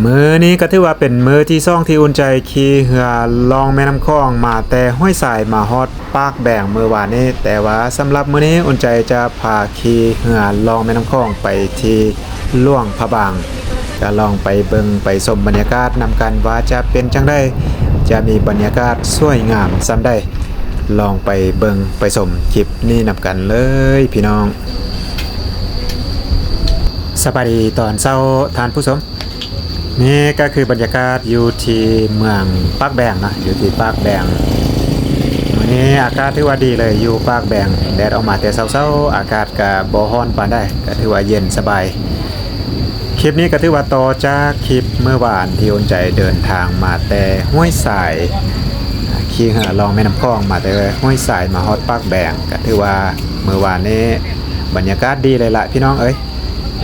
ມື້ນີ້ກໍຖືວ່າເປັນມື້ທີສອງທີ່ອຸ່ນໃຈຂີ່ເຮືອລ່ອງແມ່ນ້ຳຂອງມາແຕ່ຫ້ວຍຊາຍມາຮອດປາກແບງມື້ວານນີ້, ແຕ່ວ່າສຳລັບມື້ນີ້ອຸ່ນໃຈຈະພາຂີ່ເຮືອລ່ອງແມ່ນ້ຳຂອງໄປທີ່ຫຼວງພະບາງ, ກໍລອງໄປເບິ່ງໄປຊົມບັນຍາກາດນຳກັນວ່າຈະເປັນຈັ່ງໃດ, ຈະມີບັນຍາກາດສວຍງາມສ່ຳໃດ. ລອງໄປເບິ່ງໄປຊົມຄລິບນີ້ນຳກັນເລີຍພີ່ນ້ອງ. ສະບາຍດີຕອນເຊົ້າທ່ານຜູ້ຊົມ. ນີ້ກໍຄືບັນຍາກາດຢູ່ທີ່ເມືອງປາກແບງເນາະ, ຢູ່ທີ່ປາກແບງ. ມື້ນີ້ອາກາດຖືວ່າດີເລີຍ, ຢູ່ປາກແບງ ແດດອອກມາແຕ່ເຊົ້າໆ, ອາກາດກໍບໍ່ຮ້ອນປານໃດ, ກໍຖືວ່າເຢັນສະບາຍ. ຄລິບນີ້ກໍຖືວ່າຕໍ່ຈາກຄລິບມື້ວານທີ່ອຸ່ນໃຈເດີນທາງມາແຕ່ຫ້ວຍຊາຍ, ຂີ່ເຮືອລ່ອງແມ່ນ້ຳຂອງມາແຕ່ຫ້ວຍຊາຍມາຮອດປາກແບງ, ກໍຖືວ່າມື້ວານນີ້ບັນຍາກາດດີເລີຍລະພີ່ນ້ອງເອີຍ.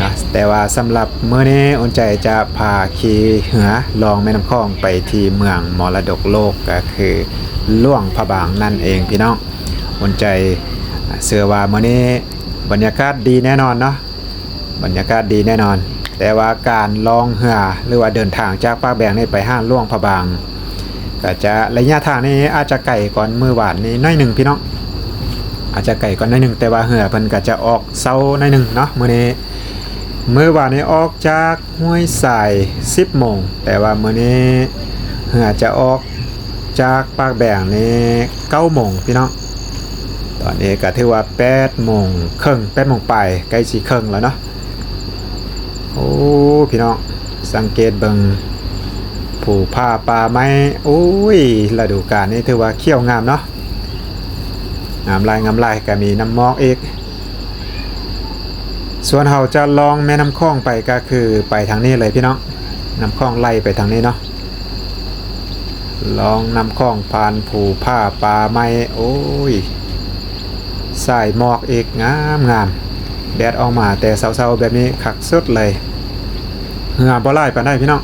ນະ ແຕ່ວ່າສຳລັບມື້ນີ້ ອຸ່ນໃຈຈະພາຂີ່ເຮືອລ່ອງແມ່ນ້ຳຂອງໄປທີ່ເມືອງມໍລະດົກໂລກ ກໍຄືຫຼວງພະບາງນັ້ນເອງພີ່ນ້ອງ. ອຸ່ນໃຈເຊື່ອວ່າມື້ນີ້ບັນຍາກາດດີແນ່ນອນເນາະ, ບັນຍາກາດດີແນ່ນອນ. ແຕ່ວ່າການລ່ອງເຮືອ ຫຼືວ່າເດີນທາງຈາກປາກແບງນີ້ໄປຫາຫຼວງພະບາງ ກໍຈະ ໄລຍະທາງນີ້ອາດຈະໄກກວ່າມື້ວານນີ້ໜ້ອຍໜຶ່ງພີ່ນ້ອງ, ອາດຈະໄກກວ່າໜ້ອຍໜຶ່ງ, ແຕ່ວ່າເຮືອເພິ່ນກໍຈະອອກເຊົ້າໜ້ອຍໜຶ່ງເນາະ. ມື້ນີ້ ມື້ວານນີ້ອອກຈາກຫ້ວຍຊາຍສິບໂມງ, ແຕ່ວ່າມື້ນີ້ເຮືອຈະອອກຈາກປາກແບງນີ້ເກົ້າໂມງພີ່ນ້ອງ. ຕອນນີ້ກໍຖືວ່າແປດໂມງເຄິ່ງ, ແປດໂມງປາຍ ໃກ້ຊິເຄິ່ງແລ້ວເນາະ. ໂອ້ ພີ່ນ້ອງ ສັງເກດເບິ່ງພູຜາປ່າໄມ້, ໂອ້ຍ ລະດູການນີ້ຖືວ່າຂຽວງາມເນາະ, ງາມຫຼາຍ ງາມຫຼາຍ. ກໍມີນ້ຳໝອກອີກ. ສ່ວນເຮົາຈະລ່ອງແມ່ນ້ຳຂອງໄປ ກໍຄືໄປທາງນີ້ເລີຍພີ່ນ້ອງ, ນ້ຳຂອງໄຫຼໄປທາງນີ້ເນາະ. ລ່ອງນ້ຳຂອງຜ່ານພູຜາປ່າໄມ້, ໂອ້ຍ ສາຍໝອກອີກ ງາມງາມ. ແດດອອກມາແຕ່ເຊົ້າໆແບບນີ້ຄັກສຸດເລີຍ. ເຮືອບໍ່ຫຼາຍປານໃດພີ່ນ້ອງ,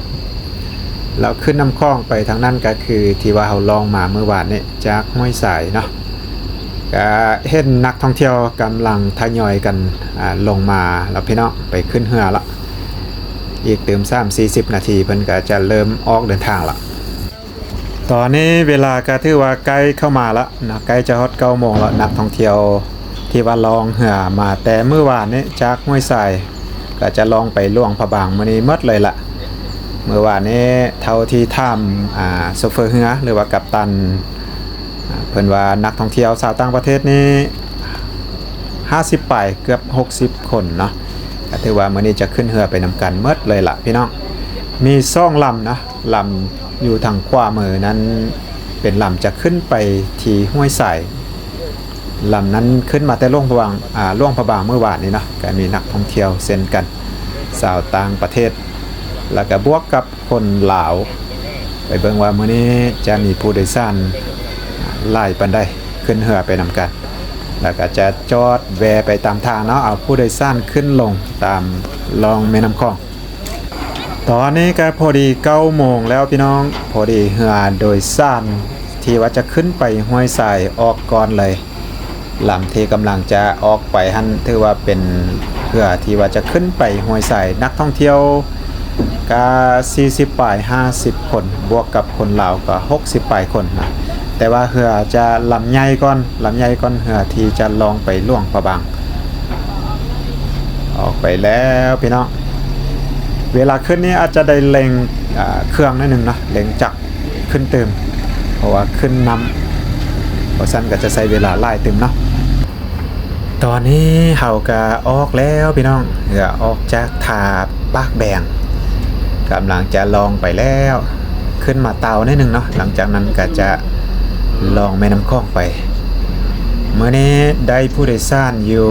ແລ້ວຂຶ້ນນ້ຳຂອງໄປທາງນັ້ນ ກໍຄືທີ່ວ່າເຮົາລ່ອງມາມື້ວານນີ້ຈາກຫ້ວຍຊາຍເນາະ. ກະເຫັນນັກທ່ອງທ່ຽວກຳລັງທະຍອຍກັນ ອາ ລົງມາແລ້ວພີ່ນ້ອງ, ໄປຂຶ້ນເຮືອລະ. ອີກຕື່ມສາມສີ່ສິບນາທີ ເພິ່ນກໍຈະເລີ່ມອອກເດີນທາງລະ. ຕອນນີ້ເວລາກໍຖືວ່າໃກ້ເຂົ້າມາລະນະ, ໃກ້ຈະຮອດເກົ້າໂມງລະ. ນັກທ່ອງທ່ຽວທີ່ວ່າລ່ອງເຮືອມາແຕ່ມື້ວານນີ້ຈາກຫ້ວຍຊາຍ ກໍຈະລ່ອງໄປຫຼວງພະບາງມື້ນີ້ໝົດເລີຍລະ. ມື້ວານນີ້ເທົ່າທີ່ຖາມ ອາ ໂຊເຟີເຮືອ ຫຼືວ່າກັບຕັນ ອາ ເພິ່ນວ່ານັກທ່ອງທ່ຽວຊາວຕ່າງປະເທດນີ້ຫ້າສິບປາຍ ເກືອບຫົກສິບຄົນເນາະ. ກໍຖືວ່າມື້ນີ້ຈະຂຶ້ນເຮືອໄປນຳກັນໝົດເລີຍລະພີ່ນ້ອງ. ມີສອງລຳເນາະ, ລຳຢູ່ທາງຂວາມືນັ້ນເປັນລຳຈະຂຶ້ນໄປທີ່ຫ້ວຍຊາຍ, ລຳນັ້ນຂຶ້ນມາແຕ່ຫຼວງພະບາງ ອາ ຫຼວງພະບາງມື້ວານນີ້ເນາະ. ກໍມີນັກທ່ອງທ່ຽວເຊັ່ນກັນ ຊາວຕ່າງປະເທດ ແລ້ວກໍບວກກັບ ຄົນລາວ. ໄປເບິ່ງວ່າມື້ນີ້ຈະມີຜູ້ໂດຍສານຫຼາຍປານໃດ ຂຶ້ນເຮືອໄປນຳກັນ, ແລ້ວກໍຈະຈອດແວ່ໄປຕາມທາງເນາະ, ເອົາຜູ້ໂດຍສານຂຶ້ນລົງຕາມລ່ອງແມ່ນ້ຳຂອງ. ຕອນນີ້ກໍພໍດີເກົ້າໂມງແລ້ວພີ່ນ້ອງ, ພໍດີເຮືອໂດຍສານທີ່ວ່າຈະຂຶ້ນໄປຫ້ວຍຊາຍອອກກ່ອນເລີຍ. ລຳທີ່ກຳລັງຈະອອກໄປຫັ້ນ ຖືວ່າເປັນເຮືອທີ່ວ່າຈະຂຶ້ນໄປຫ້ວຍຊາຍ, ນັກທ່ອງທ່ຽວກະສີ່ສິບປາຍ ຫ້າສິບຄົນ, ບວກກັບຄົນລາວກະຫົກສິບປາຍຄົນນະ. ແຕ່ວ່າເຮືອຈະລຳໃຫຍ່ກ່ອນ, ລຳໃຫຍ່ກ່ອນເຮືອທີ່ຈະລ່ອງໄປຫຼວງພະບາງ. ອອກໄປແລ້ວພີ່ນ້ອງ. ເວລາຂຶ້ນນີ້ອາດຈະໄດ້ເລັ່ງ ອາ ເຄື່ອງໜ້ອຍໜຶ່ງເນາະ, ເລັ່ງຈັກ ຂຶ້ນຕື່ມ ເພາະວ່າຂຶ້ນນ້ຳ, ເພາະຊັ້ນກໍຈະໃຊ້ເວລາຫຼາຍຕື່ມເນາະ. ຕອນນີ້ເຮົາກໍອອກແລ້ວພີ່ນ້ອງ, ເຮືອອອກຈາກທ່າປາກແບງ, ກຳລັງຈະລ່ອງໄປແລ້ວ, ຂຶ້ນມາຕ່າວໜ້ອຍໜຶ່ງເນາະ, ຫຼັງຈາກນັ້ນກໍຈະລ່ອງແມ່ນ້ຳຂອງໄປ. ມື້ນີ້ໄດ້ຜູ້ໂດຍສານຢູ່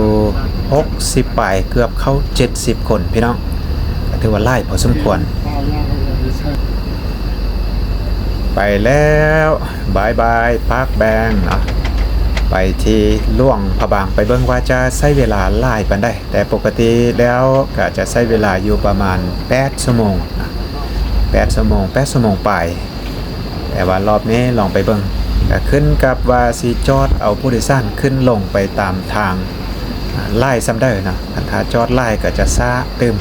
ຫົກສິບປາຍ ເກືອບເຂົ້າເຈັດສິບຄົນພີ່ນ້ອງ, ກໍຖືວ່າຫຼາຍພໍສົມຄວນ. ໄປແລ້ວ, ບາຍບາຍ ປາກແບງເນາະ, ໄປທີ່ຫຼວງພະບາງ, ໄປເບິ່ງວ່າຈະໃຊ້ເວລາຫຼາຍປານໃດ. ແຕ່ປົກກະຕິແລ້ວກໍຈະໃຊ້ເວລາຢູ່ປະມານແປດຊົ່ວໂມງນະ, ແປດຊົ່ວໂມງ, ແປດຊົ່ວໂມງປາຍ. ແຕ່ວ່າລອບນີ້ລອງໄປເບິ່ງ, ກໍຂຶ້ນກັບວ່າຊິຈອດເອົາຜູ້ໂດຍສານຂຶ້ນລົງໄປຕາມທາງ ອາ ຫຼາຍສ່ຳໃດນະ. ຄັນຖ້າຈອດຫຼາຍກໍຈະຊ້າຕື່ມ.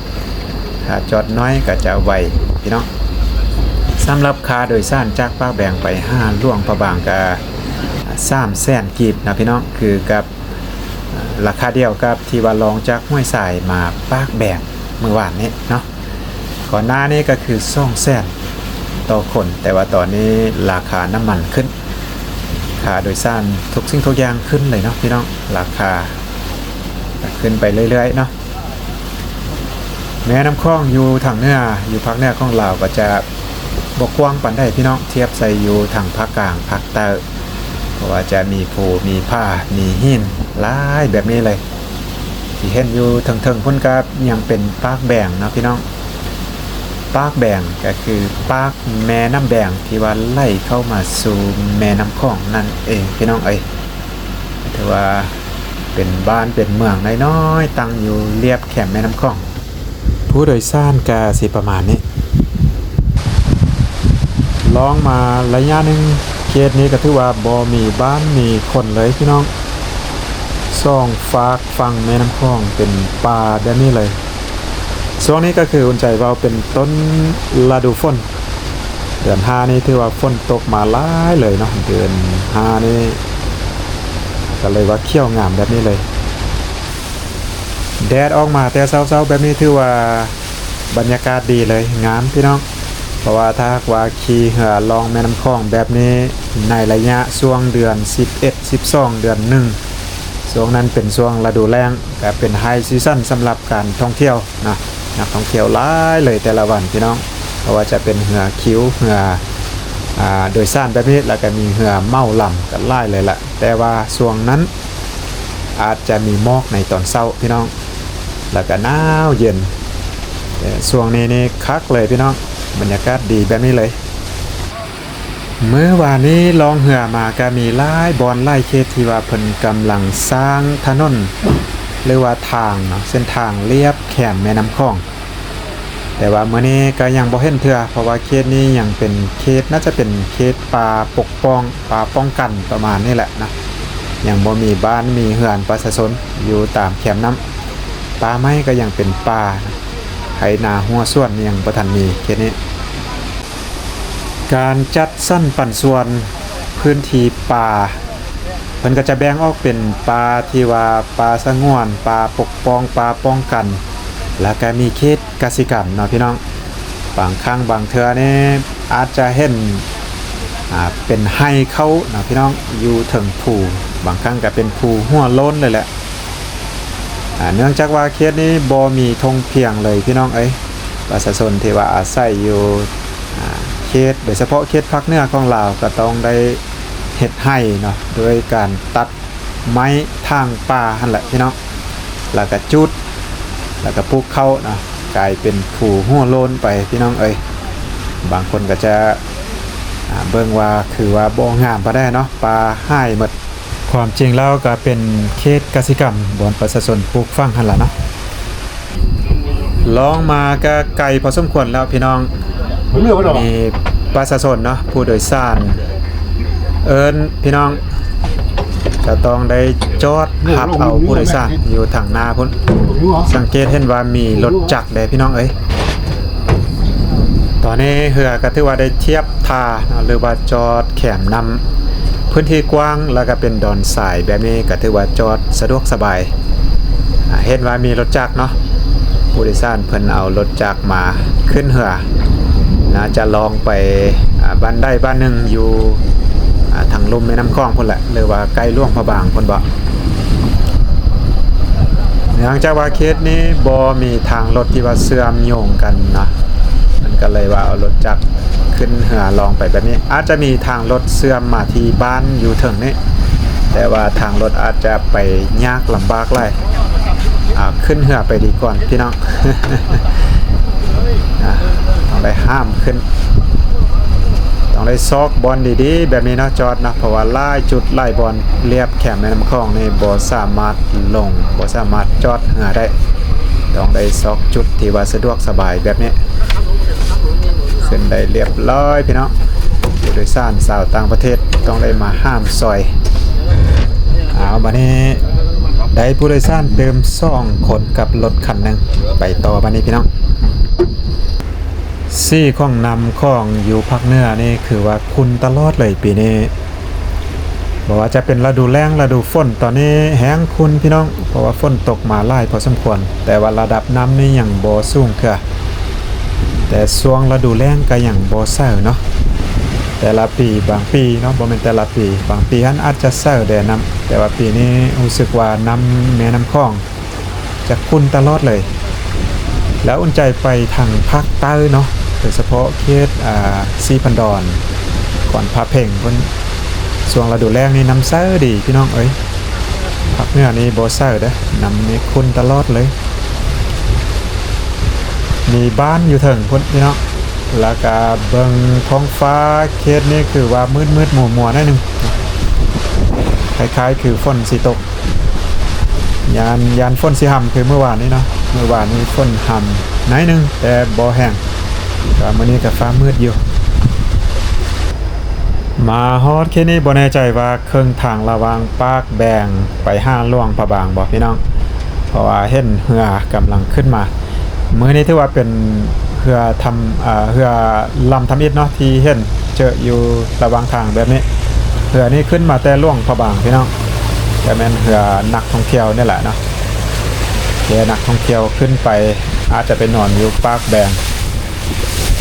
ຖ້າຈອດນ້ອຍກໍຈະໄວພີ່ນ້ອງ. ສຳລັບຄ່າໂດຍສານຈາກປາກແບງໄປຫາຫຼວງພະບາງກໍສາມແສນກີບນະພີ່ນ້ອງ, ຄືກັບລາຄາດຽວກັບທີ່ວ່າລ່ອງຈາກຫ້ວຍຊາຍມາປາກແບງມື້ວານນີ້ເນາະ. ກ່ອນໜ້ານີ້ກໍຄືສອງແສນຕໍ່ຄົນ, ແຕ່ວ່າຕອນນີ້ລາຄານ້ຳມັນຂຶ້ນ, ຄ່າໂດຍສານທຸກສິ່ງທຸກຢ່າງຂຶ້ນເລີຍເນາະພີ່ນ້ອງ, ລາຄາຂຶ້ນໄປເລື້ອຍໆເນາະ. ແມ່ນ້ຳຂອງຢູ່ທາງເໜືອ, ຢູ່ພາກເໜືອຂອງລາວກໍຈະບໍ່ກວ້າງປານໃດພີ່ນ້ອງ, ທຽບໃສ່ຢູ່ທາງພາກກາງ, ພາກໃຕ້, ເພາະວ່າຈະມີພູ, ມີຜາ, ມີຫີນຫຼາຍແບບນີ້ເລີຍ. ທີ່ເຫັນຢູ່ເທິງໆພຸ້ນກໍຍັງເປັນປາກແບງເນາະພີ່ນ້ອງ. ປາກແບງກໍຄືປາກແມ່ນ້ຳແບງທີ່ວ່າໄຫຼເຂົ້າມາສູ່ແມ່ນ້ຳຂອງນັ້ນເອງພີ່ນ້ອງເອີຍ. ຖືວ່າເປັນບ້ານເປັນເມືອງນ້ອຍໆ ຕັ້ງຢູ່ລຽບແຄມແມ່ນ້ຳຂອງ. ຜູ້ໂດຍສານກະຊິປະມານນີ້. ລ່ອງມາໄລຍະໜຶ່ງ, ເຂດນີ້ກະຖືວ່າບໍ່ມີບ້ານມີຄົນເລີຍພີ່ນ້ອງ. ສອງຟາກຝັ່ງແມ່ນ້ຳຂອງເປັນປ່າແບບນີ້ເລີຍ. ຊ່ວງນີ້ກະຄືອຸ່ນໃຈເວົ້າເປັນຕົ້ນລະດູຝົນ. ເດືອນຫ້ານີ້ຖືວ່າຝົນຕົກມາຫຼາຍເລີຍເນາະ, ເດືອນຫ້ານີ້ກະເລີຍວ່າຂຽວງາມແບບນີ້ເລີຍ. ແດດອອກມາແຕ່ເຊົ້າໆແບບນີ້ຖືວ່າບັນຍາກາດດີເລີຍ, ງາມພີ່ນ້ອງ. ເພາະວ່າຖ້າຫາກວ່າຂີ່ເຮືອລ່ອງແມ່ນ້ຳຂອງແບບນີ້ໃນໄລຍະຊ່ວງເດືອນສິບເອັດ ສິບສອງ ເດືອນໜຶ່ງ ຊ່ວງນັ້ນເປັນຊ່ວງລະດູແລ້ງ, ກະເປັນໄຮຊີຊັນສຳລັບການທ່ອງທ່ຽວນະ. ນັກທ່ອງທ່ຽວຫຼາຍເລີຍແຕ່ລະວັນພີ່ນ້ອງ, ເພາະວ່າຈະເປັນເຮືອຄິວ, ເຮືອ ອາ ໂດຍສານແບບນີ້, ແລ້ວກະມີເຮືອເໝົາລຳກັນຫຼາຍເລີຍລະ. ແຕ່ວ່າຊ່ວງນັ້ນອາດຈະມີໝອກໃນຕອນເຊົ້າພີ່ນ້ອງ, ແລ້ວກະໜາວເຢັນ. ແຕ່ຊ່ວງນີ້ນີ້ຄັກເລີຍພີ່ນ້ອງ, ບັນຍາກາດດີແບບນີ້ເລີຍ. ມື້ວານນີ້ລ່ອງເຮືອມາກະມີຫຼາຍບ່ອນຫຼາຍເຂດທີ່ວ່າເພິ່ນກຳລັງສ້າງຖະໜົນ ຫຼືວ່າທາງເນາະ, ເສັ້ນທາງລຽບແຄມແມ່ນ້ຳຂອງ. ແຕ່ວ່າມື້ນີ້ກໍຍັງບໍ່ເຫັນເທື່ອ, ເພາະວ່າເຂດນີ້ຍັງເປັນເຂດ, ໜ້າຈະເປັນເຂດປ່າປົກປ້ອງ, ປ່າປ້ອງກັນປະມານນີ້ແຫຼະນະ. ຍັງບໍ່ມີບ້ານມີເຮືອນປະຊາຊົນຢູ່ຕາມແຄມນ້ຳ. ປ່າໄມ້ກໍຍັງເປັນປ່າ, ໄຮ່ນາຮົ້ວສວນຍັງບໍ່ທັນມີເຂດນີ້. ການຈັດສັນປັນສ່ວນພື້ນທີ່ປ່າ ເພິ່ນກໍຈະແບ່ງອອກເປັນປ່າທີ່ວ່າປ່າສະຫງວນ, ປ່າປົກປ້ອງ, ປ່າປ້ອງກັນ, ແລ້ວກໍມີເຂດກະສິກຳເນາະພີ່ນ້ອງ. ບາງຄັ້ງບາງເທື່ອນີ້ອາດຈະເຫັນ ອາ ເປັນໄຮ່ເຂົ້າເນາະພີ່ນ້ອງ, ຢູ່ເທິງພູ, ບາງຄັ້ງກໍເປັນພູຫົວໂລ້ນເລີຍແຫຼະ. ອາ ເນື່ອງຈາກວ່າເຂດນີ້ບໍ່ມີທົ່ງພຽງເລີຍພີ່ນ້ອງເອີຍ, ປະຊາຊົນທີ່ວ່າອາໄສຢູ່ ອາ ເຂດ ໂດຍສະເພາະເຂດພາກເໜືອຂອງລາວ ກໍຕ້ອງໄດ້ເຮັດໄຮ່ເນາະ ໂດຍການຕັດໄມ້ຖາງປ່າຫັ້ນແຫຼະພີ່ນ້ອງ, ແລ້ວກໍຈູດ ແລ້ວກໍປູກເຂົ້າເນາະ, ກາຍເປັນພູຫົວໂລ້ນໄປພີ່ນ້ອງເອີຍ. ບາງຄົນກໍຈະ ອາ ເບິ່ງວ່າຄືວ່າບໍ່ງາມປານໃດເນາະ, ປ່າຫາຍໝົດ. ຄວາມຈິງແລ້ວກໍເປັນເຂດກະສິກຳ ບ່ອນປະຊາຊົນປູກຝັງຫັ້ນລະເນາະ. ລ່ອງມາກໍໄກພໍສົມຄວນແລ້ວພີ່ນ້ອງ, ມີປະຊາຊົນເນາະ ຜູ້ໂດຍສານເອີ້ນພີ່ນ້ອງ ກໍຕ້ອງໄດ້ຈອດຮັບເອົາຜູ້ໂດຍສານຢູ່ທາງໜ້າພຸ້ນ. ສັງເກດເຫັນວ່າມີລົດຈັກເດ້ພີ່ນ້ອງເອີຍ. ຕອນນີ້ເຮືອກໍຖືວ່າໄດ້ທຽບທ່າເນາະ ຫຼືວ່າຈອດແຄມນ້ຳ, ພື້ນທີ່ກວ້າງ ແລ້ວກໍເປັນດອນຊາຍແບບນີ້ ກໍຖືວ່າຈອດສະດວກສະບາຍ. ອາ ເຫັນວ່າມີລົດຈັກເນາະ, ຜູ້ໂດຍສານເພິ່ນເອົາລົດຈັກມາຂຶ້ນເຮືອ, ໜ້າຈະລ່ອງໄປ ອາ ບ້ານໃດບ້ານໜຶ່ງຢູ່ ອາ ທາງລຸ່ມແມ່ນ້ຳຂອງພຸ້ນແຫຼະ ຫຼືວ່າໃກ້ຫຼວງພະບາງພຸ້ນບໍ. ເນື່ອງຈາກວ່າເຂດນີ້ບໍ່ມີທາງລົດທີ່ວ່າເຊື່ອມໂຍງກັນເນາະ, ມັນກໍເລີຍວ່າເອົາລົດຈັກຂຶ້ນເຮືອລ່ອງໄປແບບນີ້. ອາດຈະມີທາງລົດເຊື່ອມມາທີ່ບ້ານຢູ່ເທິງນີ້, ແຕ່ວ່າທາງລົດອາດຈະໄປຍາກລຳບາກຫຼາຍ. ອາ ຂຶ້ນເຮືອໄປດີກ່ອນພີ່ນ້ອງ. ອາ ຕ້ອງໄດ້ຫ້າມຂຶ້ນ, ຕ້ອງໄດ້ຊອກບ່ອນດີໆແບບນີ້ເນາະ ຈອດເນາະ, ເພາະວ່າຫຼາຍຈຸດຫຼາຍບ່ອນລຽບແຄມແມ່ນ້ຳຂອງນີ້ບໍ່ສາມາດລົງ, ບໍ່ສາມາດຈອດເຮືອໄດ້. ຕ້ອງໄດ້ຊອກຈຸດທີ່ວ່າສະດວກສະບາຍແບບນີ້. ຂຶ້ນໄດ້ລຽບຮ້ອຍພີ່ນ້ອງ, ຜູ້ໂດຍສານຊາວຕ່າງປະເທດຕ້ອງໄດ້ມາຫ້າມຊ່ອຍ. ເອົາ ບາດນີ້ໄດ້ຜູ້ໂດຍສານຕື່ມສອງຄົນກັບລົດຄັນໜຶ່ງ, ໄປຕໍ່ບາດນີ້ພີ່ນ້ອງ. ສີຂອງນ້ຳຂອງຢູ່ພາກເໜືອນີ້ຄືວ່າຂຸ່ນຕະຫຼອດເລີຍປີນີ້. ບໍ່ວ່າຈະເປັນລະດູແລ້ງ, ລະດູຝົນ, ຕອນນີ້ແຮງຂຸ່ນພີ່ນ້ອງ, ເພາະວ່າຝົນຕົກມາຫຼາຍພໍສົມຄວນ, ແຕ່ວ່າລະດັບນ້ຳນີ້ຍັງບໍ່ສູງເທື່ອ. ແຕ່ຊ່ວງລະດູແລ້ງກໍຍັງບໍ່ໃສເນາະ. ແຕ່ລະປີ, ບາງປີເນາະ, ບໍ່ແມ່ນແຕ່ລະປີ, ບາງປີຫັ້ນອາດຈະໃສແດ່ນ້ຳ, ແຕ່ວ່າປີນີ້ຮູ້ສຶກວ່ານ້ຳແມ່ນ້ຳຂອງ ຈະຂຸ່ນຕະຫຼອດເລີຍ. ແລ້ວອຸ່ນໃຈໄປທາງພາກໃຕ້ເນາະ, ໂດຍສະເພາະເຂດ ອ່າ ສີພັນດອນ, ຄອນພະເພັງພຸ້ນ, ຊ່ວງລະດູແລ້ງນີ້ນ້ຳໃສດີພີ່ນ້ອງເອີຍ. ພາກເໜືອນີ້ບໍ່ໃສເດີ້, ນ້ຳນີ້ຂຸ່ນຕະຫຼອດເລີຍ. ມີບ້ານຢູ່ເທິງພຸ້ນພີ່ນ້ອງ. ແລ້ວກະເບິ່ງທ້ອງຟ້າເຂດນີ້ຄືວ່າມືດໆມົວໆໜ້ອຍໜຶ່ງ, ຄ້າຍໆຄືຝົນຊິຕົກ. ຢ້ານ, ຢ້ານຝົນຊິຫຳຄືມື້ວານນີ້ເນາະ, ມື້ວານນີ້ຝົນຫຳໜ້ອຍໜຶ່ງ ແຕ່ບໍ່ແຮງ, ແຕ່ວ່າມື້ນີ້ກໍຟ້າມືດຢູ່. ມາຮອດເຂດນີ້ບໍ່ແນ່ໃຈວ່າເຄິ່ງທາງລະຫວ່າງປາກແບງໄປຫາຫຼວງພະບາງບໍ່ພີ່ນ້ອງ, ເພາະວ່າເຫັນເຮືອກຳລັງຂຶ້ນມາ. ມື້ນີ້ຖືວ່າເປັນເຮືອທຳ, ເອີ, ເຮືອລຳທຳອິດເນາະ ທີ່ເຫັນເຈີຢູ່ລະຫວ່າງທາງແບບນີ້. ເຮືອນີ້ຂຶ້ນມາແຕ່ຫຼວງພະບາງພີ່ນ້ອງ, ກະແມ່ນເຮືອນັກທ່ອງທ່ຽວນີ້ແຫຼະເນາະ, ເຮືອນັກທ່ອງທ່ຽວຂຶ້ນໄປ, ອາດຈະໄປນອນຢູ່ປາກແບງ.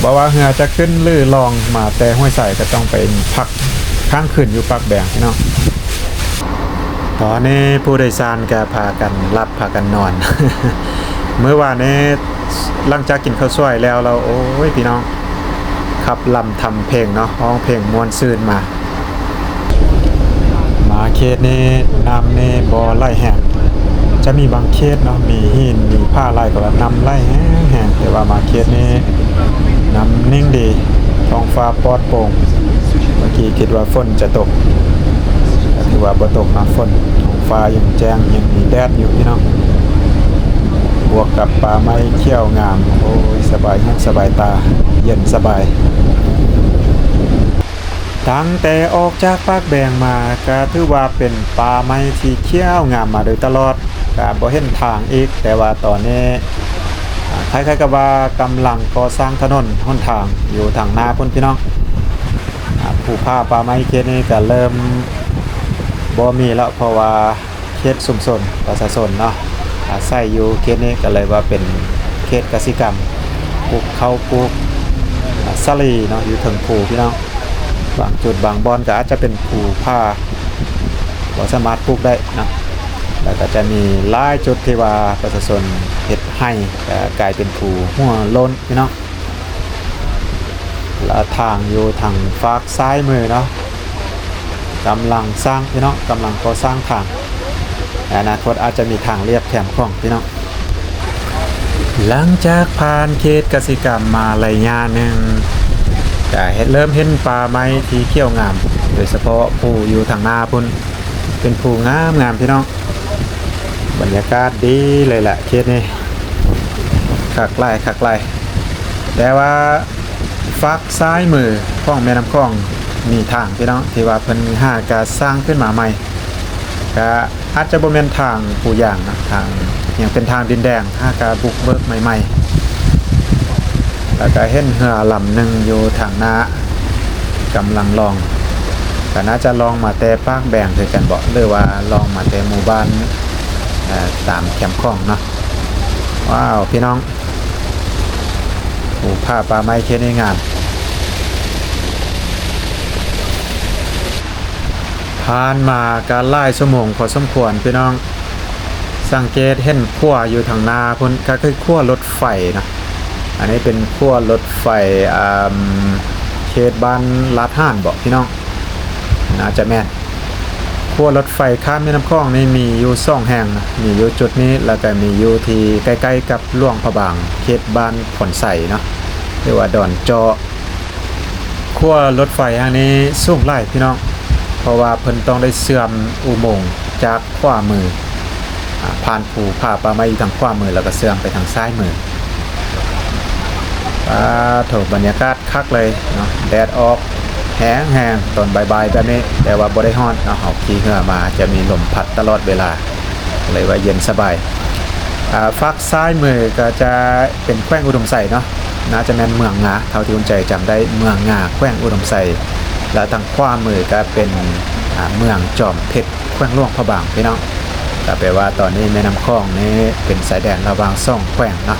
ບໍ່ວ່າເຮືອຈະຂຶ້ນຫຼືລ່ອງມາແຕ່ຫ້ວຍໄຊ ກໍຕ້ອງໄປພັກຄ້າງຄືນຢູ່ປາກແບງພີ່ນ້ອງ. ຕອນນີ້ຜູ້ໂດຍສານກໍພາກັນຫຼັບພາກັນນອນ. ມື້ວານນີ້ຫຼັງຈາກກິນເຂົ້າສວຍແລ້ວ, ແລ້ວ ໂອ້ຍ ພີ່ນ້ອງ, ຂັບລຳທຳເພງເນາະ, ຮ້ອງເພງມ່ວນຊື່ນມາ. ມາເຂດນີ້ນ້ຳນີ້ບໍ່ໄຫຼແຮງ, ຈະມີບາງເຂດເນາະ ມີຫີນມີຜາຫຼາຍ ກໍວ່ານ້ຳໄຫຼແຮງໆ, ແຕ່ວ່າມາເຂດນີ້ນ້ຳນິ່ງດີ, ທ້ອງຟ້າປອດໂປ່ງ. ເມື່ອກີ້ຄິດວ່າຝົນຈະຕົກ, ກໍຖືວ່າບໍ່ຕົກນະຝົນ, ທ້ອງຟ້າຍັງແຈ້ງ, ຍັງມີແດດຢູ່ພີ່ນ້ອງ, ບວກກັບປ່າໄມ້ຂຽວງາມ, ໂອ້ຍ ສະບາຍຫູສະບາຍຕາ, ເຢັນສະບາຍ. ຕັ້ງແຕ່ອອກຈາກປາກແບງມາ ກະຖືວ່າເປັນປ່າໄມ້ທີ່ຂຽວງາມມາໂດຍຕະຫຼອດ, ກະບໍ່ເຫັນທາງອີກ, ແຕ່ວ່າຕອນນີ້ ອາ ຄ້າຍໆກັບວ່າກຳລັງກໍ່ສ້າງຖະໜົນຫົນທາງຢູ່ທາງໜ້າພຸ້ນພີ່ນ້ອງ. ອາ ພູຜາປ່າໄມ້ເຂດນີ້ກະເລີ່ມບໍ່ມີແລ້ວ, ເພາະວ່າ ເຂດຊຸມຊົນປະຊາຊົນເນາະ ອາໄສຢູ່ເຂດນີ້ ກໍເລີຍວ່າເປັນເຂດກະສິກຳ, ປູກເຂົ້າ ປູກ ອາ ສາລີເນາະ ຢູ່ເທິງພູພີ່ນ້ອງ. ບາງຈຸດບາງບ່ອນກໍອາດຈະເປັນພູຜາ ບໍ່ສາມາດປູກໄດ້ເນາະ. ແລ້ວກໍຈະມີຫຼາຍຈຸດທີ່ວ່າປະຊາຊົນເຮັດໄຮ່ ກໍກາຍເປັນພູຫົວໂລ້ນພີ່ນ້ອງ. ແລະ ທາງຢູ່ທາງຟາກຊ້າຍມືເນາະ ກຳລັງສ້າງພີ່ນ້ອງ, ກຳລັງກໍ່ສ້າງທາງ, ໃນອະນາຄົດອາດຈະມີທາງລຽບແຄມຂອງພີ່ນ້ອງ. ຫຼັງຈາກຜ່ານເຂດກະສິກຳມາໄລຍະໜຶ່ງ ກະເຫັນ ເລີ່ມເຫັນປ່າໄມ້ທີ່ຂຽວງາມ, ໂດຍສະເພາະພູຢູ່ທາງໜ້າພຸ້ນ ເປັນພູງາມໆ ພີ່ນ້ອງ. ບັນຍາກາດດີເລີຍລະເຂດນີ້, ຄັກຫຼາຍ ຄັກຫຼາຍ. ແຕ່ວ່າຟາກຊ້າຍມືຂອງແມ່ນ້ຳຂອງມີທາງພີ່ນ້ອງ ທີ່ວ່າເພິ່ນຫາກະສ້າງຂຶ້ນມາໃໝ່, ກະອາດຈະບໍ່ແມ່ນທາງປູຢາງນະ, ທາງຍັງເປັນທາງດິນແດງ ຫາກະບຸກເບີກໃໝ່ໆ. ແລ້ວກະເຫັນເຮືອລຳໜຶ່ງຢູ່ທາງໜ້າ ກຳລັງລ່ອງ, ກໍໜ້າຈະລ່ອງມາແຕ່ປາກແບງຄືກັນເບາະ ຫຼືວ່າລ່ອງມາແຕ່ໝູ່ບ້ານ ເອີ ຕາມແຄມຂອງເນາະ. ວ້າວ ພີ່ນ້ອງ, ໂອ້ ຜາປ່າໄມ້ເຂດນີ້ງາມ. ຜ່ານມາກໍຫຼາຍຊົ່ວໂມງພໍສົມຄວນພີ່ນ້ອງ, ສັງເກດເຫັນຂົວຢູ່ທາງໜ້າພຸ້ນ ກໍຄືຂົວລົດໄຟນະ. ອັນນີ້ເປັນຂົວລົດໄຟ ອາ ເຂດບ້ານລາດຫານເບາະພີ່ນ້ອງ? ໜ້າຈະແມ່ນ. ຂົວລົດໄຟຂ້າມແມ່ນ້ຳຂອງນີ້ມີຢູ່ສອງແຫ່ງນະ, ມີຢູ່ຈຸດນີ້ ແລ້ວກໍມີຢູ່ທີ່ໃກ້ໆກັບຫຼວງພະບາງ ເຂດບ້ານພອນໄຊເນາະ ຫຼືວ່າດອນເຈາະ. ຂົວລົດໄຟແຫ່ງນີ້ສູງຫຼາຍພີ່ນ້ອງ, ເພາະວ່າເພິ່ນຕ້ອງໄດ້ເຊື່ອມອຸໂມງຈາກຂວາມື ອາ ຜ່ານພູຜາປ່າໄມ້ຢູ່ທາງຂວາມື ແລ້ວກໍເຊື່ອມໄປທາງຊ້າຍມື. ປາໂທ້ ບັນຍາກາດຄັກເລີຍເນາະ, ແດດອອກແຮງໆຕອນບ່າຍໆແບບນີ້, ແຕ່ວ່າບໍ່ໄດ້ຮ້ອນເນາະ, ເຮົາຂີ່ເຮືອມາຈະມີລົມພັດຕະຫຼອດເວລາ ເລີຍວ່າເຢັນສະບາຍ. ປ ອ່າ ຝັ່ງຊ້າຍມືກໍຈະເປັນແຂວງອຸດົມໄຊເນາະ, ໜ້າຈະແມ່ນເມືອງງາ ເທົ່າທີ່ອຸ່ນໃຈຈຳໄດ້ ເມືອງງາ ແຂວງອຸດົມໄຊ ແລ້ວທາງຂວາມືກໍເປັນ ອ່າ ເມືອງຈອມເພັດ ແຂວງຫຼວງພະບາງ ພີ່ນ້ອງ. ກໍແປວ່າຕອນນີ້ແມ່ນ້ຳຂອງນີ້ເປັນຊາຍແດນລະຫວ່າງສອງແຂວງເນາະ.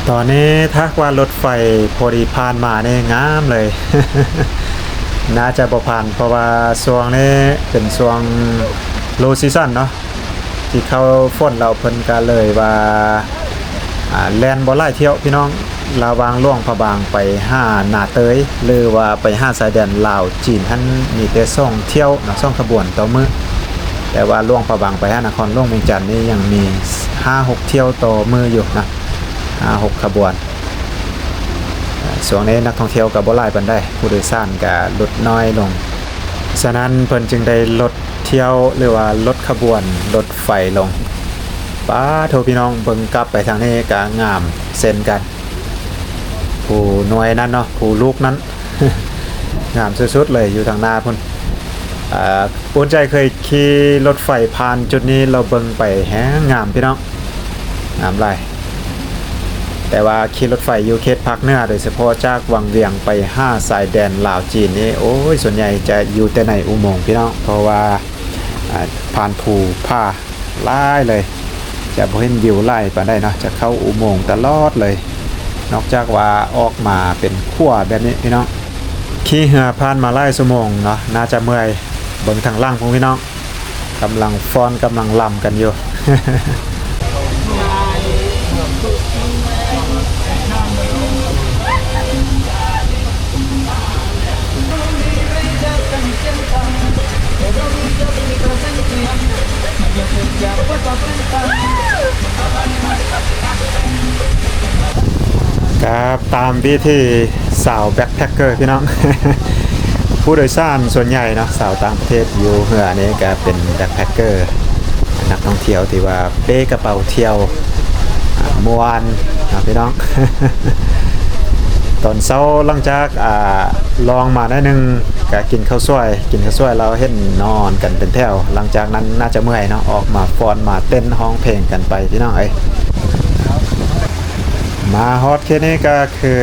ຕອນນີ້ຖ້າຫາກວ່າລົດໄຟພໍດີຜ່ານມານີ້ງາມເລີຍ, ໜ້າຈະບໍ່ຜ່ານ ເພາະວ່າຊ່ວງນີ້ເປັນຊ່ວງ low season ເນາະ ທີ່ເຂົ້າຝົນແລ້ວ ເພິ່ນກໍເລີຍວ່າ ອ່າ ແລ່ນບໍ່ຫຼາຍຖ້ຽວພີ່ນ້ອງ, ລະຫວ່າງຫຼວງພະບາງໄປຫານາເຕີຍ ຫຼືວ່າໄປຫາຊາຍແດນລາວຈີນຫັ້ນ ມີແຕ່ສອງຖ້ຽວເນາະ ສອງຂະບວນຕໍ່ມື້, ແຕ່ວ່າຫຼວງພະບາງໄປຫານະຄອນຫຼວງວຽງຈັນນີ້ຍັງມີຫ້າຫົກຖ້ຽວຕໍ່ມື້ຢູ່ນະ ຫ້າຫົກຂະບວນ. ຊ່ວງນີ້ນັກທ່ອງທ່ຽວກໍບໍ່ຫຼາຍປານໃດ, ຜູ້ໂດຍສານກໍຫຼຸດນ້ອຍລົງ, ສະນັ້ນເພິ່ນຈຶ່ງໄດ້ລົດ ທ່ຽວ ຫຼືວ່າລົດຂະບວນລົດໄຟລົງ. ປາໂທ ພີ່ນ້ອງ ເບິ່ງກັບໄປທາງນີ້ກະງາມເຊັ່ນກັນ, ຜູ້ໜ່ວຍນັ້ນເນາະ ຜູ້ລູກນັ້ນ ງາມສຸດໆເລີຍ ຢູ່ທາງໜ້າພຸ້ນ. ອ່າ ອຸ່ນໃຈເຄີຍຂີ່ລົດໄຟຜ່ານຈຸດນີ້ ແລ້ວເບິ່ງໄປແຮງງາມ ພີ່ນ້ອງ. ງາມຫຼາຍ. ແຕ່ວ່າຂີ່ລົດໄຟຢູ່ເຂດພາກເໜືອ ໂດຍສະເພາະຈາກວັງວຽງໄປຫາຊາຍແດນລາວຈີນນີ້ ໂອ້ຍ ສ່ວນໃຫຍ່ຈະຢູ່ແຕ່ໃນອຸໂມງພີ່ນ້ອງ, ເພາະວ່າ ອ່າ ຜ່ານພູຜາຫຼາຍເລີຍ, ຈະບໍ່ເຫັນວິວຫຼາຍປານໃດເນາະ, ຈະເຂົ້າອຸໂມງຕະຫຼອດເລີຍ, ນອກຈາກວ່າອອກມາເປັນຂົວແບບນີ້ພີ່ນ້ອງ. ຂີ່ເຮືອຜ່ານມາຫຼາຍຊົ່ວໂມງເນາະ ໜ້າຈະເມື່ອຍ. ເບິ່ງທາງຫຼັງພຸ້ນພີ່ນ້ອງ ກຳລັງຟ້ອນກຳລັງລຳກັນຢູ່. ກໍຕາມວິຖີຊາວແບັກແພັກເກີພີ່ນ້ອງ, ຜູ້ໂດຍສານສ່ວນໃຫຍ່ເນາະ ຊາວຕ່າງປະເທດຢູ່ເຮືອນີ້ກໍເປັນແບັກແພັກເກີ ນັກທ່ອງທ່ຽວທີ່ວ່າເປ້ກະເປົາທ່ຽວ ອ່າ ມ່ວນເນາະພີ່ນ້ອງ. ຕອນເຊົ້າຫຼັງຈາກ ອ່າ ລ່ອງມາໜ້ອຍໜຶ່ງ ກະກິນເຂົ້າສວຍ, ກິນເຂົ້າສວຍແລ້ວເຫັນນອນກັນເປັນແຖວ, ຫຼັງຈາກນັ້ນໜ້າຈະເມື່ອຍເນາະ ອອກມາຟ້ອນມາເຕັ້ນຮ້ອງເພງກັນໄປພີ່ນ້ອງເອີຍ. ມາຮອດເຂດນີ້ກໍຄື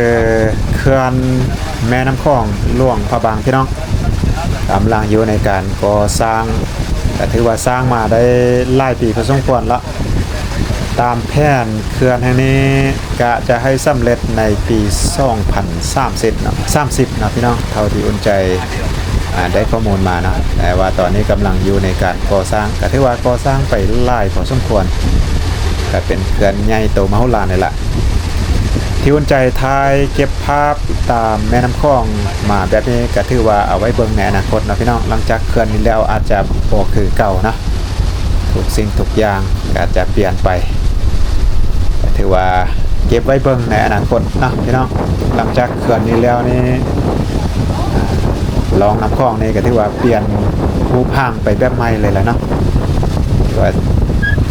ເຂື່ອນແມ່ນ້ຳຂອງຫຼວງພະບາງພີ່ນ້ອງ, ກຳລັງຢູ່ໃນການກໍ່ສ້າງ, ກໍຖືວ່າສ້າງມາໄດ້ຫຼາຍປີພໍສົມຄວນລະ. ຕາມແຜນເຂື່ອນແຫ່ງນີ້ກະຈະໃຫ້ສຳເລັດໃນປີສອງພັນສາມສິບເນາະ, ສາມສິບເນາະພີ່ນ້ອງ, ເທົ່າທີ່ອຸ່ນໃຈ ອ່າ ໄດ້ຂໍ້ມູນມາເນາະ, ແຕ່ວ່າຕອນນີ້ກຳລັງຢູ່ໃນການກໍ່ສ້າງ, ກະຖືວ່າກໍ່ສ້າງໄປຫຼາຍພໍສົມຄວນ, ກະເປັນເຂື່ອນໃຫຍ່ໂຕມະໂຫລານເລີຍລະ. ທີ່ອຸ່ນໃຈຖ່າຍເກັບພາບຕາມແມ່ນ້ຳຂອງມາແບບນີ້ ກະຖືວ່າເອົາໄວ້ເບິ່ງໃນອະນາຄົດເນາະພີ່ນ້ອງ, ຫຼັງຈາກເຂື່ອນນີ້ແລ້ວອາດຈະບໍ່ຄືເກົ່າເນາະ. ທຸກສິ່ງທຸກຢ່າງກໍຈະປ່ຽນໄປ, ກໍຖືວ່າເກັບໄວ້ເບິ່ງໃນອະນາຄົດເນາະພີ່ນ້ອງ. ຫຼັງຈາກເຂື່ອນນີ້ແລ້ວນີ້ ອ່າ ລອງນ້ຳຂອງນີ້ກໍຖືວ່າປ່ຽນຮູບຮ່າງໄປແບບໃໝ່ເລີຍລະເນາະ, ຖືວ່າ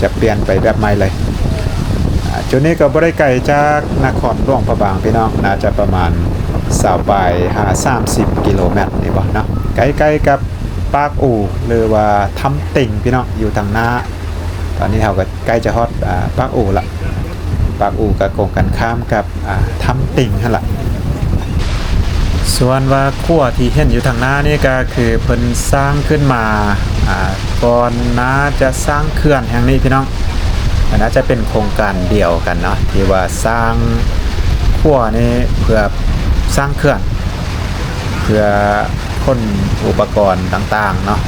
ຈະປ່ຽນໄປແບບໃໝ່ເລີຍ. ອ່າ ຈຸດນີ້ກໍບໍ່ໄດ້ໄກຈາກນະຄອນຫຼວງພະບາງພີ່ນ້ອງ, ໜ້າຈະປະມານຊາວປາຍຫາສາມສິບກິໂລແມັດນີ້ບໍ່ເນາະ, ໃກ້ໆກັບ ປາກອູ ຫຼືວ່າຖ້ຳຕິ່ງພີ່ນ້ອງ ຢູ່ທາງໜ້າ. ຕອນນີ້ເຮົາກໍໃກ້ຈະຮອດ ອ່າ ປາກອູລະ, ປາກອູກໍກົງກັນຂ້າມກັບ ອ່າ ຖ້ຳຕິ່ງຫັ້ນລະ. ສ່ວນວ່າຂົວທີ່ເຫັນຢູ່ທາງໜ້ານີ້ກໍຄືເພິ່ນສ້າງຂຶ້ນມາ ອ່າ ກ່ອນໜ້າຈະສ້າງເຂື່ອນແຫ່ງນີ້ພີ່ນ້ອງ, ກໍໜ້າຈະເປັນໂຄງການດຽວກັນເນາະ ທີ່ວ່າສ້າງຂົວນີ້ເພື່ອສ້າງເຂື່ອນ ເພື່ອ ຂົນອຸປະກອນຕ່າງໆເນາະ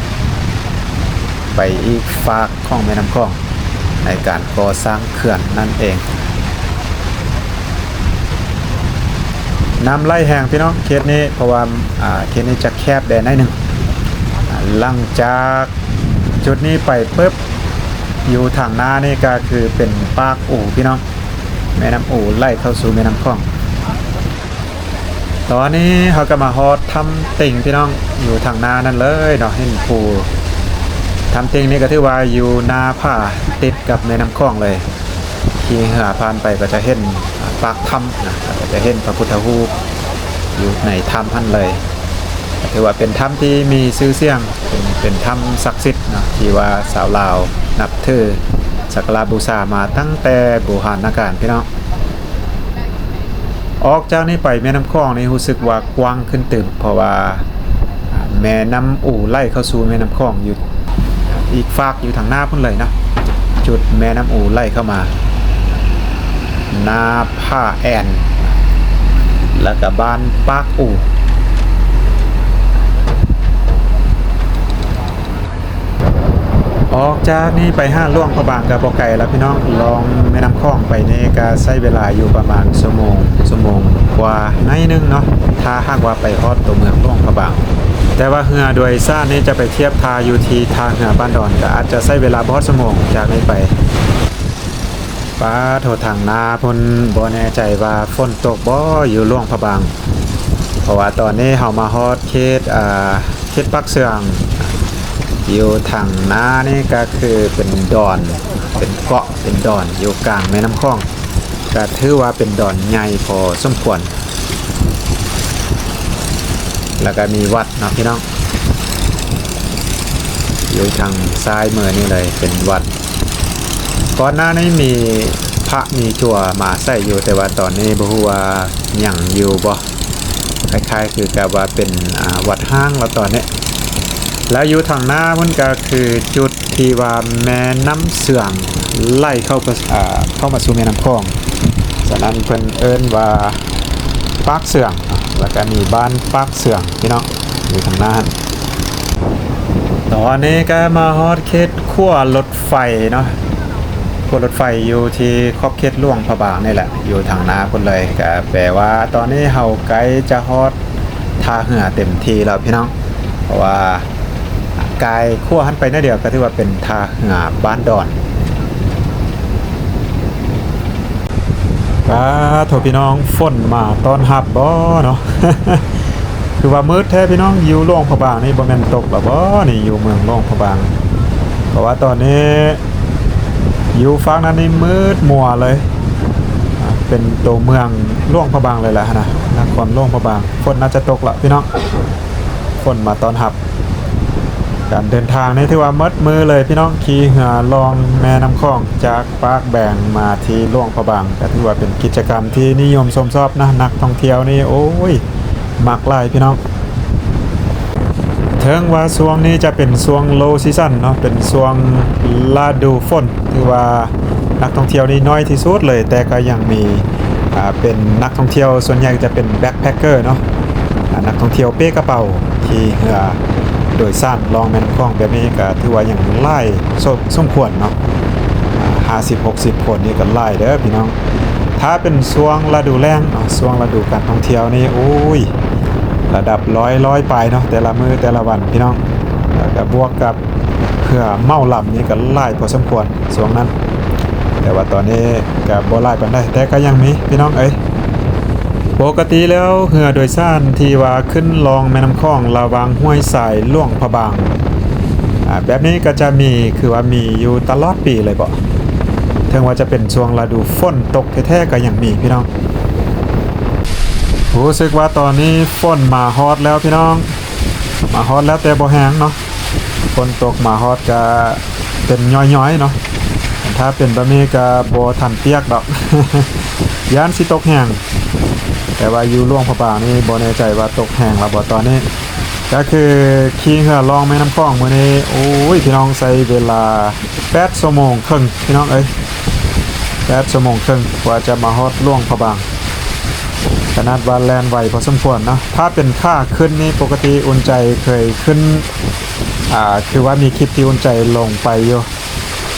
ໄປອີກຟາກຂອງແມ່ນ້ຳຂອງ ໃນການກໍ່ສ້າງເຂື່ອນນັ້ນເອງ. ນ້ຳໄຫຼແຮງພີ່ນ້ອງເຂດນີ້, ເພາະວ່າ ອ່າ ເຂດນີ້ຈະແຄບແດ່ໜ້ອຍໜຶ່ງ. ຫຼັງຈາກຈຸດນີ້ໄປປຶບ ຢູ່ທາງໜ້ານີ້ກໍຄືເປັນປາກອູພີ່ນ້ອງ, ແມ່ນ້ຳອູໄຫຼເຂົ້າສູ່ແມ່ນ້ຳຂອງ. ຕອນນີ້ເຮົາກໍມາຮອດຖ້ຳຕິ່ງພີ່ນ້ອງ, ຢູ່ທາງໜ້ານັ້ນເລີຍເນາະ ເຫັນພູ. ຖ້ຳຕິ່ງນີ້ກໍຖືວ່າຢູ່ໜ້າຜາ ຕິດກັບແມ່ນ້ຳຂອງເລີຍ, ຂີ່ເຮືອຜ່ານໄປກໍຈະເຫັນປາກຖ້ຳນະ, ແລ້ວກໍຈະເຫັນພະພຸດທະຮູບຢູ່ໃນຖ້ຳຫັ້ນເລີຍ. ກໍຖືວ່າເປັນຖ້ຳທີ່ມີຊື່ສຽງ, ເປັນ ເປັນຖ້ຳສັກສິດເນາະ ທີ່ວ່າຊາວລາວນັບຖື ສັກກາລະບູຊາມາຕັ້ງແຕ່ບູຮານນະການພີ່ນ້ອງ. ອອກຈາກນີ້ໄປແມ່ນ້ຳຂອງນີ້ຮູ້ສຶກວ່າກວ້າງຂຶ້ນຕື່ມ ເພາະວ່າແມ່ນ້ຳອູໄຫຼເຂົ້າສູ່ແມ່ນ້ຳຂອງຢູ່ອີກຟາກ ຢູ່ທາງໜ້າພຸ້ນເລີຍເນາະ. ຈຸດແມ່ນ້ຳອູໄຫຼເຂົ້າມາ ນາຜາແອ່ນ ແລ້ວກະບ້ານປາກອູ. ອອກຈາກນີ້ໄປຫາຫຼວງພະບາງກະບໍ່ໄກລະພີ່ນ້ອງ, ລ່ອງແມ່ນ້ຳຂອງໄປນີ້ກະໃຊ້ເວລາຢູ່ປະມານຊົ່ວໂມງ, ຊົ່ວໂມງກວ່າໜ້ອຍໜຶ່ງເນາະ ຖ້າຫາກວ່າໄປຮອດຕົວເມືອງຫຼວງພະບາງ. ແຕ່ວ່າເຮືອໂດຍສານນີ້ຈະໄປທຽບທ່າຢູ່ທີ່ທ່າເຮືອບ້ານດອນ ກະອາດຈະໃຊ້ເວລາບໍ່ຮອດຊົ່ວໂມງຈາກນີ້ໄປ. ປາໂທ ທາງໜ້າພຸ້ນ ບໍ່ແນ່ໃຈວ່າຝົນຕົກບໍ່ຢູ່ຫຼວງພະບາງ, ເພາະວ່າຕອນນີ້ເຮົາມາຮອດເຂດ ອ່າ ເຂດປາກເຊື່ອງ. ຢູ່ທາງໜ້ານີ້ກະຄືເປັນດອນ ເປັນເກາະ ເປັນດອນຢູ່ກາງແມ່ນ້ຳຂອງ, ກະຖືວ່າເປັນດອນໃຫຍ່ພໍສົມຄວນ. ແລ້ວກະມີວັດເນາະພີ່ນ້ອງ ຢູ່ທາງຊ້າຍມືນີ້ເລີຍ ເປັນວັດ. ກ່ອນໜ້ານີ້ມີພະມີຈົວມາໃສ່ຢູ່ ແຕ່ວ່າຕອນນີ້ບໍ່ຮູ້ວ່າຍັງຢູ່ບໍ່, ຄ້າຍໆຄືກັບວ່າເປັນ ອ່າ ວັດຮ້າງລະຕອນນີ້. ແລ້ວຢູ່ທາງໜ້າພຸ້ນກະຄືຈຸດທີ່ວ່າແມ່ນ້ຳເຊື່ອງໄຫຼເຂົ້າໄປ ອ່າ ເຂົ້າມາສູ່ແມ່ນ້ຳຂອງ, ສະນັ້ນເພິ່ນເອີ້ນວ່າປາກເຊື່ອງ ແລ້ວກະມີບ້ານປາກເຊື່ອງພີ່ນ້ອງ ຢູ່ທາງໜ້າຫັ້ນ. ຕອນນີ້ກະມາຮອດເຂດຂົວລົດໄຟເນາະ, ຂົວລົດໄຟຢູ່ທີ່ຂອບເຂດຫຼວງພະບາງນີ້ແຫຼະ ຢູ່ທາງໜ້າພຸ້ນເລີຍ. ກະແປວ່າຕອນນີ້ເຮົາໃກ້ຈະຮອດທ່າເຮືອເຕັມທີ່ແລ້ວພີ່ນ້ອງ, ເພາະວ່າກາຍຂົວຫັ້ນໄປໜ້ອຍດຽວກະຖືວ່າເປັນທ່າເຮືອບ້ານດອນ. ປາໂທ ພີ່ນ້ອງ ຝົນມາຕ້ອນຮັບບໍ່ເນາະ? ຄືວ່າມືດແທ້ພີ່ນ້ອງ, ຢູ່ຫຼວງພະບາງນີ້ບໍ່ແມ່ນຕົກລະບໍ່ນີ້ ຢູ່ເມືອງຫຼວງພະບາງ? ເພາະວ່າຕອນນີ້ຢູ່ຟາກນັ້ນນີ້ມືດມົວເລີຍ, ເປັນໂຕເມືອງຫຼວງພະບາງເລີຍລະຫັ້ນນະ, ນະຄອນຫຼວງພະບາງ. ຝົນໜ້າຈະຕົກລະພີ່ນ້ອງ, ຝົນມາຕ້ອນຮັບ. ການເດີນທາງນີ້ຖືວ່າໝົດມື້ເລີຍພີ່ນ້ອງ, ຂີ່ເຮືອລ່ອງແມ່ນ້ຳຂອງຈາກປາກແບງມາທີ່ຫຼວງພະບາງ ກະຖືວ່າເປັນກິດຈະກຳທີ່ນິຍົມຊົມຊອບນະ, ນັກທ່ອງທ່ຽວນີ້ ໂອ້ຍ ມັກຫຼາຍພີ່ນ້ອງ. ເຖິງວ່າຊ່ວງນີ້ຈະເປັນຊ່ວງ low season ເນາະ, ເປັນຊ່ວງລະດູຝົນ ຖືວ່ານັກທ່ອງທ່ຽວນີ້ໜ້ອຍທີ່ສຸດເລີຍ, ແຕ່ກໍຍັງມີ ອ່າ ເປັນນັກທ່ອງທ່ຽວ ສ່ວນໃຫຍ່ຈະເປັນ backpacker ເນາະ, ອ່າ ນັກທ່ອງທ່ຽວເປ້ກະເປົາ ຂີ່ເຮືອໂດຍສານລ່ອງແມ່ນ້ຳຂອງແບບນີ້ ກໍຖືວ່າຍັງຫຼາຍສົມຄວນເນາະ, ອ່າ ຫ້າສິບ ຫົກສິບຄົນນີ້ກໍຫຼາຍເດີພີ່ນ້ອງ. ຖ້າເປັນຊ່ວງລະດູແລ້ງເນາະ, ຊ່ວງລະດູການທ່ອງທ່ຽວນີ້ ໂອ້ຍ ລະດັບຮ້ອຍ ຮ້ອຍປາຍເນາະ, ແຕ່ລະມື້ແຕ່ລະວັນພີ່ນ້ອງ, ແລ້ວກໍບວກກັບ ເຮືອເໝົາລຳນີ້ກໍຫຼາຍພໍສົມຄວນຊ່ວງນັ້ນ, ແຕ່ວ່າຕອນນີ້ກໍບໍ່ຫຼາຍປານໃດ ແຕ່ກໍຍັງມີພີ່ນ້ອງເອີຍ. ປົກກະຕິແລ້ວເຮືອໂດຍສານທີ່ວ່າຂຶ້ນລ່ອງແມ່ນ້ຳຂອງລະຫວ່າງຫ້ວຍຊາຍ ຫຼວງພະບາງ ອາ ແບບນີ້ກໍຈະມີ ຄືວ່າມີຢູ່ຕະຫຼອດປີເລີຍບໍ? ເຖິງວ່າຈະເປັນຊ່ວງລະດູຝົນຕົກແທ້ໆກໍຍັງມີພີ່ນ້ອງ. ຮູ້ສຶກວ່າຕອນນີ້ຝົນມາຮອດແລ້ວພີ່ນ້ອງ. ມາຮອດແລ້ວແຕ່ບໍ່ແຮງເນາະ, ຝົນຕົກມາຮອດກະເປັນຍ້ອຍໆເນາະ, ຖ້າເປັນແບບນີ້ກະບໍ່ທັນປຽກດອກ ຢ້ານຊິຕົກແຮງ. ແຕ່ວ່າຢູ່ຫຼວງພະບາງນີ້ບໍ່ແນ່ໃຈວ່າຕົກແຮງແລ້ວບໍ່ຕອນນີ້. ກະຄືຂີ່ເຮືອລ່ອງແມ່ນ້ຳຂອງມື້ນີ້ ໂອ້ຍ ພີ່ນ້ອງ ໃຊ້ເວລາແປດຊົ່ວໂມງເຄິ່ງພີ່ນ້ອງເອີຍ, ແປດຊົ່ວໂມງເຄິ່ງກວ່າຈະມາຮອດຫຼວງພະບາງ. ຂະໜາດວ່າແລ່ນໄວພໍສົມຄວນເນາະ. ຖ້າເປັນຂາຂຶ້ນນີ້ ປົກກະຕິອຸ່ນໃຈເຄີຍຂຶ້ນ ອ່າ ຄືວ່າມີຄລິບທີ່ອຸ່ນໃຈລົງໄປຢູ່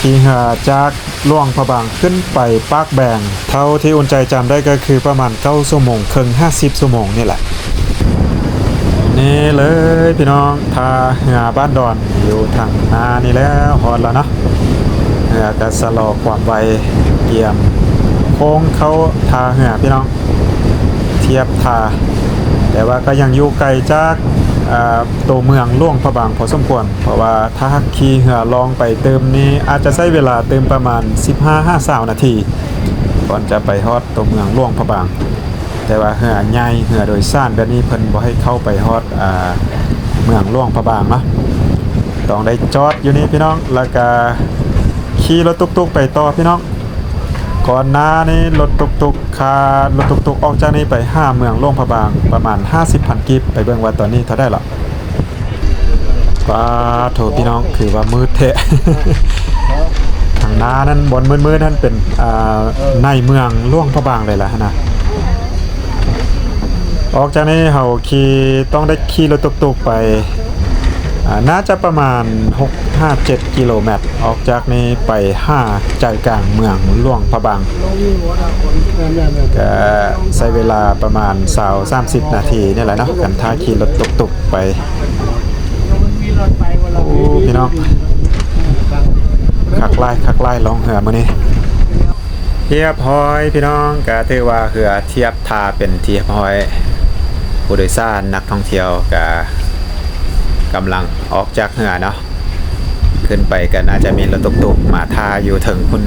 ຂີ່ເຮືອຈາກຫຼວງພະບາງຂຶ້ນໄປປາກແບງ, ເທົ່າທີ່ອຸ່ນໃຈຈຳໄດ້ກໍຄືປະມານເກົ້າຊົ່ວໂມງເຄິ່ງ ຫາ ສິບຊົ່ວໂມງນີ້ແຫຼະ. ນີ້ເລີຍພີ່ນ້ອງ ທ່າເຮືອບ້ານດອນ ຢູ່ທາງໜ້ານີ້ແລ້ວ, ຮອດແລ້ວເນາະ. ເຮືອກໍຊະລໍຄວາມໄວ ກຽມໂຄ້ງເຂົ້າທ່າເຮືອພີ່ນ້ອງ. ທຽບທ່າ, ແຕ່ວ່າກໍຍັງຢູ່ໄກຈາກ ເອີ ຕົວເມືອງຫຼວງພະບາງພໍສົມຄວນ, ເພາະວ່າຖ້າຫາກຂີ່ເຮືອລ່ອງໄປຕື່ມນີ້ ອາດຈະໃຊ້ເວລາຕື່ມປະມານສິບຫ້າຫາຊາວນາທີ ກ່ອນຈະໄປຮອດຕົວເມືອງຫຼວງພະບາງ. ແຕ່ວ່າເຮືອໃຫຍ່ ເຮືອໂດຍສານແບບນີ້ ເພິ່ນບໍ່ໃຫ້ເຂົ້າໄປຮອດ ອ່າ ເມືອງຫຼວງພະບາງເນາະ, ຕ້ອງໄດ້ຈອດຢູ່ນີ້ພີ່ນ້ອງ, ແລ້ວກະ ຂີ່ ຂີ່ລົດຕຸກໆໄປຕໍ່ພີ່ນ້ອງ. ກ່ອນໜ້ານີ້ລົດຕຸກໆ ຄ່າລົດຕຸກໆອອກຈາກນີ້ໄປຫາເມືອງຫຼວງພະບາງປະມານຫ້າສິບພັນກີບ. ໄປເບິ່ງວ່າຕອນນີ້ເທົ່າໃດລະ. ປາໂທ້ ພີ່ນ້ອງ ຄືວ່າມືດແທ້. ທາງໜ້ານັ້ນ ບ່ອນມືດໆນັ້ນເປັນ ອ່າ ໃນເມືອງຫຼວງພະບາງເລີຍລະຫັ້ນນະ. ອອກຈາກນີ້ເຮົາຂີ່ ຕ້ອງໄດ້ຂີ່ລົດຕຸກໆໄປ ອ່າ ໜ້າຈະປະມານຫົກຫາເຈັດກິໂລແມັດ ອອກຈາກນີ້ໄປຫາໃຈກາງເມືອງຫຼວງພະບາງ ກະໃຊ້ເວລາປະມານຊາວສາມສິບນາທີນີ້ແຫຼະເນາະ ຄັນຖ້າຂີ່ລົດຕຸກໆໄປ. ໂອ້ ພີ່ນ້ອງ ຄັກຫຼາຍ ຄັກຫຼາຍ ລ່ອງເຮືອມື້ນີ້. ຮຽບຮ້ອຍພີ່ນ້ອງ ກະຖືວ່າເຮືອທຽບທ່າເປັນທີ່ຮຽບຮ້ອຍ. ຜູ້ໂດຍສານນັກທ່ອງທ່ຽວກະກຳລັງອອກຈາກເຮືອເນາະ. ຂຶ້ນໄປກະໜ້າຈະມີລົດຕຸກໆມາຖ້າຢູ່ເທິງພຸ້ນ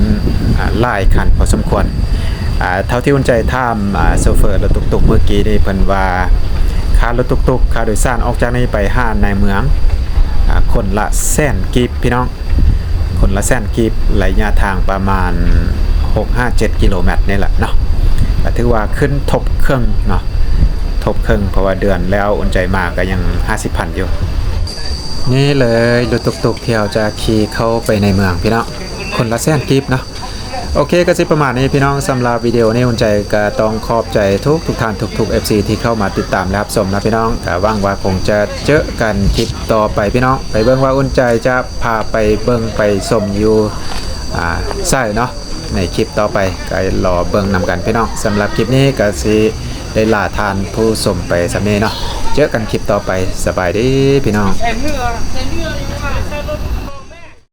ອ່າ ຫຼາຍຄັນພໍສົມຄວນ. ອ່າ ເທົ່າທີ່ອຸ່ນໃຈຖາມ ອ່າ ໂຊເຟີລົດຕຸກໆມື້ກີ້ນີ້ ເພິ່ນວ່າຄ່າລົດຕຸກໆ ຄ່າໂດຍສານອອກຈາກນີ້ໄປຫາໃນເມືອງ ອ່າ ຄົນລະແສນກີບພີ່ນ້ອງ. ຄົນລະແສນກີບ ໄລຍະທາງປະມານຫົກຫາເຈັດກິໂລແມັດນີ້ແຫຼະເນາະ. ກະຖືວ່າຂຶ້ນທົບເຄິ່ງເນາະ ທົບເຄິ່ງ ເພາະວ່າເດືອນແລ້ວອຸ່ນໃຈມາກະຍັງຫ້າສິບພັນຢູ່. ນີ້ເລີຍລົດຕຸກໆທີ່ເຮົາຈະຂີ່ເຂົ້າໄປໃນເມືອງພີ່ນ້ອງ ຄົນລະແສນກີບເນາະ. ໂອເຄ ກະຊິປະມານນີ້ພີ່ນ້ອງ ສຳລັບວິດີໂອນີ້ ອຸ່ນໃຈກະຕ້ອງຂອບໃຈທຸກໆທ່ານ ທຸກໆເອັຟຊີທີ່ເຂົ້າມາຕິດຕາມ ແລະ ຮັບຊົມນະພີ່ນ້ອງ. ກະຫວັງວ່າຄົງຈະເຈີກັນຄລິບຕໍ່ໄປພີ່ນ້ອງ. ໄປເບິ່ງວ່າອຸ່ນໃຈຈະພາໄປເບິ່ງໄປຊົມຢູ່ ອ່າ ໃສເນາະ ໃນຄລິບຕໍ່ໄປ ກະລໍເບິ່ງນຳກັນພີ່ນ້ອງ. ສຳລັບຄລິບນີ້ກະຊິໄດ້ລາທ່ານຜູ້ຊົມໄປສ່ຳນີ້ເນາະ. ເຈີກັນຄລິບຕໍ່ໄປ. ສະບາຍດີພີ່ນ້ອງ.